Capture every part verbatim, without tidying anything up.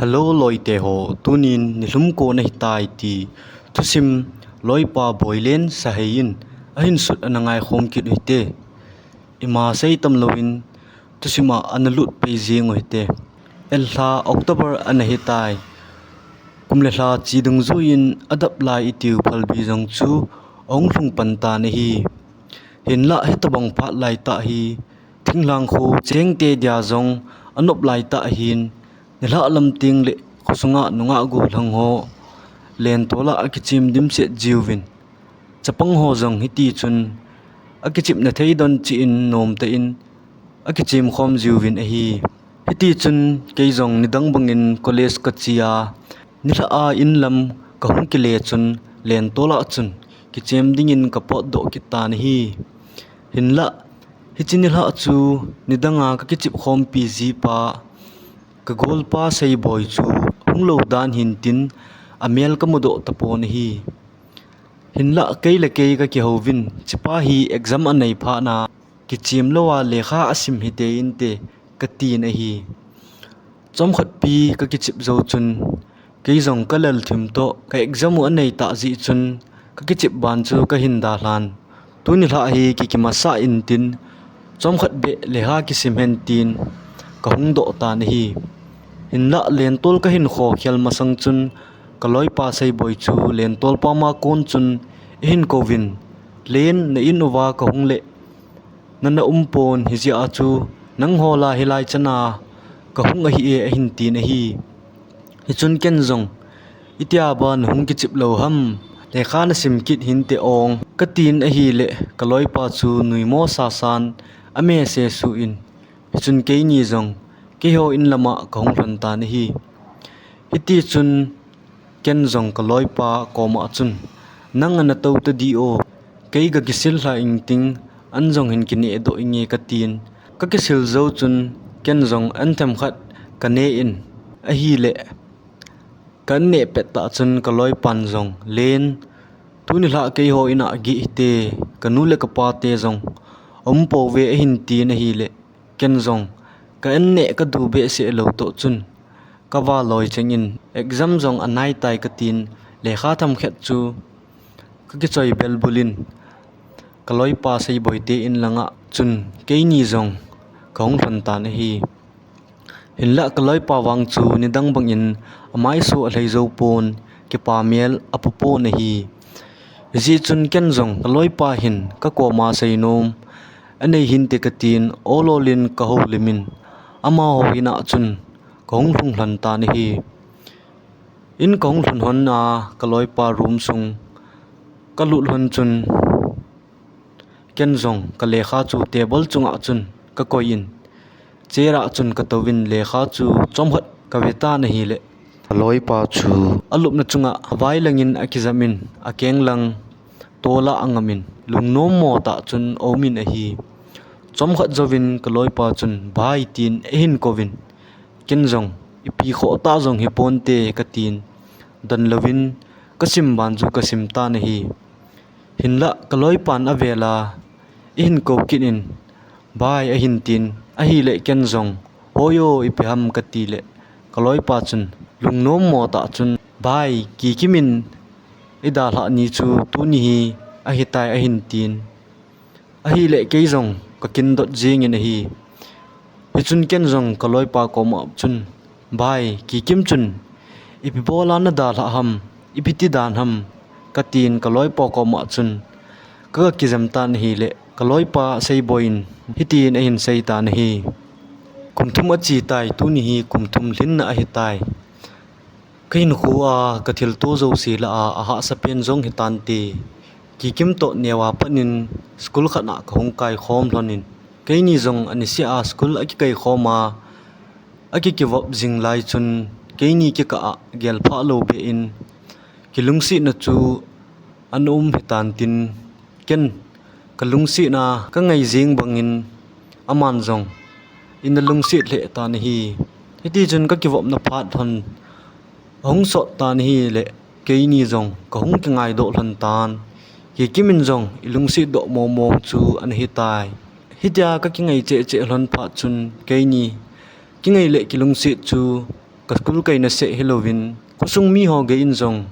Hello loite ho, tunin nilhum kon ahitai ti thusim loipa Boilen Sahei in ahin sut ana ngaikhom kit uhite. Ima sei tam louvin thusim a ana lut pei jing uhite. Elha October ana hitai. Kum le lha chi dungjuiyin adap lai itiu phalbi jong chu ahung lhung pan tan ahi. Hinlah hitobang phat laitah hi thinglhang kho chengte dia jong anop laitah hin, nilhah lam tengle khosunga nungah gollhang ho lentol a akichem dimset jiuvin, chapang ho jong hitichun akichepna thei don cheh in nomtah in akichem khom jiuvin ahi. Hitichun kei jong nidang bangin college kache a, nilhah a inlam kahung kile chun lentol a chun kichem dingin kapotdoh kit tan ahi. Hinlah hiche nilhah chu nidanga kakichep khompi jipa kagolpa Seiboi chu hunglou dan hintin amel kamudoh tapon ahi. Hinlah kei le kei kakihouvin, chepa hi exam anei phatna kichem louva lekha asim hite inte katin ahi. Chomkhatpi kakichep jou chun kei jong kalelthim toh ka exam u anei tah jeh chun kakichep ban chu kahin dalhan. Tuni lhah hi kikim asah intin, chomkhat beh lekha kisim hen tin kahung doh tan ahi. Hinlah lentol kahin khokhel masang chun kaloipa Seiboi chu lentol pama kon chun eihin kouvin, Len, na in uva kahung leh nana umpon, hijeh a chu nangho la hilai chana kahung ahi e ahin tin ahi. Hichun ken jong, itia ban hung kichep lou ham, lekha nasim kit hinte ong katin ahileh kaloipa chu nuimo sasan amesesuh in, hichun keini jong keiho inlama kahung lhon tan ahi. Hitichun ken jong kaloipa koma chun, nang ana tou tadih o, kei gakisil lha ingting, an jong hin kinehdoh inge katin, kakisil jou chun ken jong an themkhat kane in ahileh, ka an neh pettah chun kaloipan jong, Len, tuni lhah keiho ina gih hite, kanu le kapate jong aumpouve ahin tin ahileh, ken jong ka an neh kadu behseh lou toh chun kava loi chengin, exam jong anaitai katin, lekha themkhat chu kakichoi belbul in, kaloipa Seiboi te inlanga chun keini jong kahung lhon tan ahi. Hinlah kaloipa vang chu nidang bangin amaiso alhai jou pon, kipa mel apu pon ahi. Hijeh chun ken jong kaloipa hin kakoma seinom anei hinte katin, olol in kahoulimin, amaho ina chun kahung lhung lhon tan ahi. In kahung lhun lhon a kaloipa room sung kalut lhon chun, ken jong kalekha chu table chunga chun kakoi in, chair a chun katouvin lekha chu chomkhat kave tan ahileh, kaloipa chu alupna chunga vailangin akijam in, akeng lang tola angam in, lungnom mo tah chun aumin ahi. Chomkhat jouvin kaloipa chun, Bhai, tin eihin kouvin, ken jong ipi khoh tah jong hiponte katin, donlouvin kasim ban chu kasim tan ahi. Hinlah kaloipan avela eihin kou kit in, Bhai, ahin tin ahileh ken jong, Hoi o, ipi ham, katileh kaloipa chun lungnom mo tah chun, Bhai, kikimin idalhah ni chu tuni hi ahitai, ahin tin ahileh kei jong kakindot jengin ahi. Hichun ken jong kaloipa koma chun, Bhai, kikim chun ipi bola nadalhah ham, ipi ti dan ham, katin kaloipa koma chun kaga kijam tan ahileh, kaloipa Seiboi in hitin ahin seitan ahi. Kum thum achetai, tuni hi kum thum lhinna ahitai. Kahinkhoa kathilto jouse lah a ahahsa pen jong hitante, kikim toh neoa patnin school khat a kahung kaikhom lhonin, keini jong anisea school akikai khoma akikivop jing lai chun, keini kikah a gelphah lou beh in kilungsetna chu ana um hitantin, ken kalungsetna kangai jeng bangin aman jong eina lungset lheh tan ahi. Hitichun kakivopna phat lhon ahung sot tan ahileh, keini jong kahung kingaidoh lhon tan, kikimin jong ilungsetdoh mongmong chu ana hitai. Hitia kakingai chehcheh lhon phat chun keini kingai le kilungset chu ka school kaina seh hilouvin, khosung mi ho gei in jong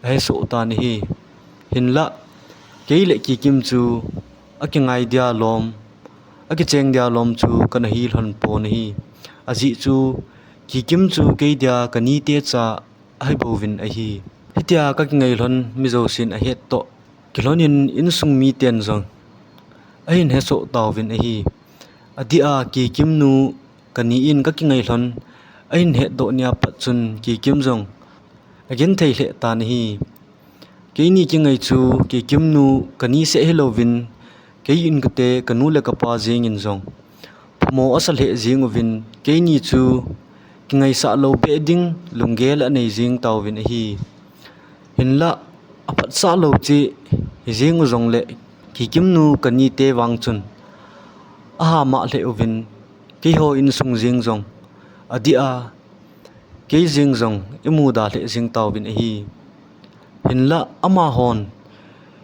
ahesoh tan ahi. Hinlah, kei le Kikim chu akingai dia lom, akicheng dia lom chu kana hi lhon pon ahi. Ajeh chu, Kikim chu kei dia kanite cha ahi bouvin ahi. Hitia kakingai lhon mi jousen ahet toh, kilhon in insung miten jong ahin hesoh tauvin ahi. Adeh a Kikim nu kani in kakingai lhon ahin hetdoh nia pat chun Kikim jong agenthei lheh tan ahi. Keini kingai chu Kikim nu kani seh hilouvin, kei inkote kanu le kapa jeng in jong phamo asa lheh jeng uvin, keini chu kingaisah lou beh ding lunggel anei jeng tauvin ahi. Hinlah, aphatsah lou cheh hijeng u jongle, Kikim nu kanite vang chun ahama lheh uvin, keiho insung jeng jong, adeh a kei jeng jong imuda lheh jeng tauvin ahi. Hinlah, amahon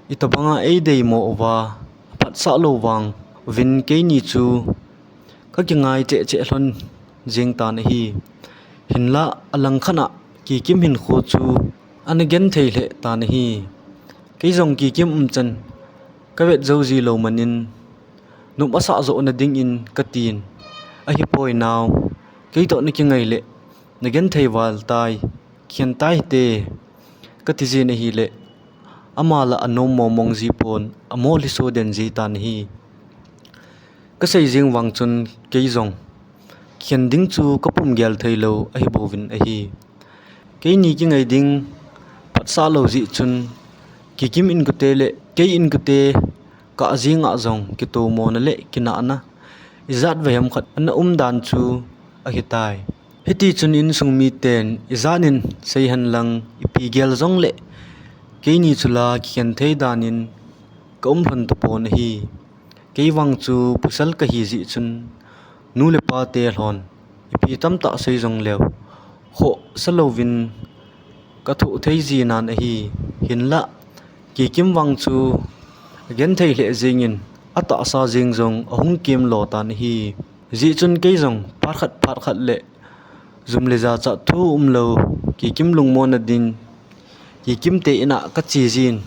itobanga eideimo uva, aphatsah lou vang uvin keini chu kakingai cheh cheh lhon jeng tan ahi. Hinlah, alangkhat a Kikim hinkho chu ana genthei lheh tan ahi. Kei jong Kikim umchan kavet jou ji lou manin, nop asah johna dingin katin, ahipoi nao, keitoh nakingai le nagenthei val tai, kikhen tai hite, kati jin ahile, ama la anom mong mong ji pon, amo lhiso den ji tan ahi. Kasei jeng vang chun kei jong kikhen ding chu kapum gel theilou ahi bouvin ahi. Keini kingai ding phatsah lou jeh chun, Kikim inkote le kei inkote kah jenga jong kitomona le kinahna ijat vei ham khat ana um dan chu ahitai. Hitichun insung miten ijat in seihen lang, ipi gel jongle, keini chu la kikhen thei danin kaum lhon tapon ahi. Kei vang chu pasal kahi jeh chun, nu le pate lhon ipi tamtah sei jongleu, khohsa louvin kathoh thei jinan ahi. Hinlah, Kikim vang chu agenthei lheh jengin, atahsa jeng jong ahung kemlo tan ahi. Hijeh chun kei jong phat khat phat khat le jum le ja chatthou umlou, Kikim lungmonna din Kikimte in'a kache jin,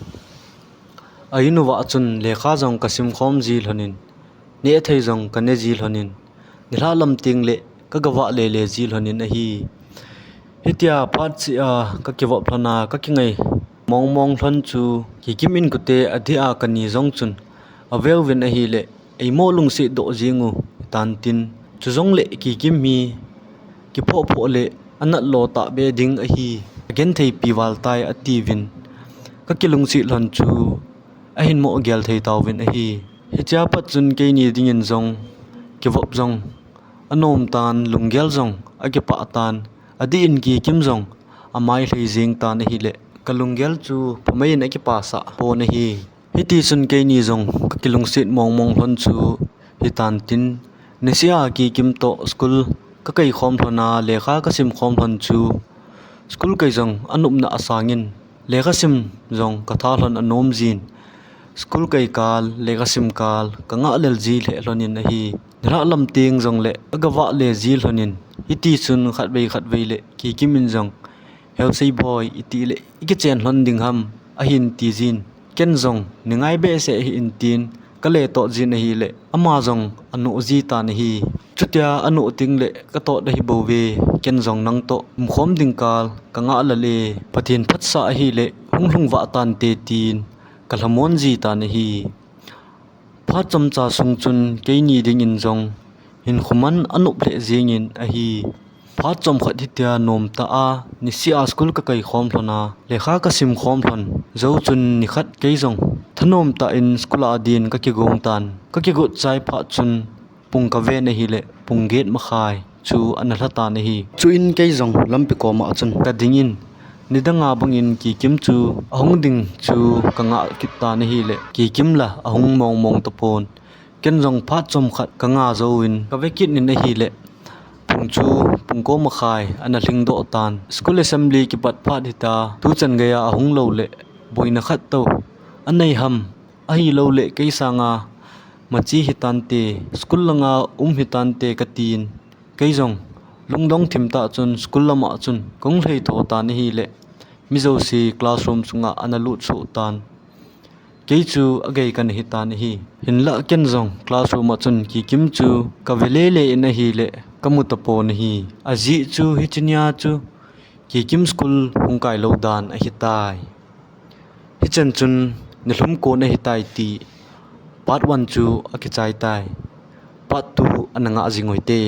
a in uva chun lekha jong kasimkhom ji lhonin, nehthei jong kane ji lhonin, nilhah lam tengle kagavah lele ji lhonin ahi. Hitia phat cheh a kakivop lhona kakingai mongmong lhon chu Kikim inkote adeh a kani jong chun aveuvin ahile, eimo lungsetdoh jeng u tantin, chujongle Kikim hi kiphoh phoh le anatlo tahbeh ding ahi, agentheipi val tai atiuvin, kakilungset lhon chu ahin mo gel thei tauvin ahi. Hichea pat chun keini dingin jong kivop jong anom tan, lunggel jong akipah tan, adeh in Kikim jong amai lhei jeng tan ahile, kalunggel chu phamai in akipasah pon ahi. Hitichun keini jong kakilungset mongmong lhon chu hitantin, niseh a Kikim toh school kakaikhom lhona, lekha kasimkhom lhon chu school kai jong anopna asangin, lekha sim jong katha lhon anom jin, school kai kal, lekha sim kal kangah lel ji lheh lhonin ahi. Nilhah lam teng jongle agavah le ji lhonin, hitichun khatvei khatvei le Kikim in jong, Heusei boi, itile ikichen lhon ding ham, ahin tijin, ken jong ningai behseh hih in tin, kaletoh jin ahile, ama jong anoh ji tan ahi. Chutia anoh tengle katot ahibouve, ken jong nangtoh umkhom ding kal kangah lel e, Pathen phatsah ahile hung lhung vah tante tin kalhamon ji tan ahi. Phat chomcha sung chun keini dingin jong hinkho man anop lheh jengin ahi. Phat chomkhat hitia nomtah a niseh a school kakaikhom lhona, lekha kasimkhom lhon jou chun nikhat kei jong thanom tah in school a din kakigong tan, kakigot chai phat chun pung kaven ahile pung get makhai chu ana lha tan ahi. Chuin kei jong lampi koma chun kadingin, nidanga bangin Kikim chu ahung ding chu kangah kit tan ahile, Kikim la ahung mongmong tapon. Ken jong phat chomkhat kanga jouvin kave kit in ahile, pung chu pung ko makhai ana lhingdoh tan. School assembly kipat phat hita, tuchan geija ahung loule boina khat tou anei ham, ahiloule kei sanga machi hitante, school langa um hitante katin, kei jong Lungdong thim tah chun school lam'a chun kahung lhai tho tan ahileh, mi jouse classroom sung'a ana lut soh tan. Kei chu agei kana hi tan ahi. Hinlah ken jong classroom a chun Kikim chu kave lele in ahileh kamu tapon ahi. Ajeh chu hiche nia chu Kikim school hung kai lou dan ahitai. Hichan chun nilhum kon ahitai ti part one chu akichai tai. Part two ana ngah jing uhite.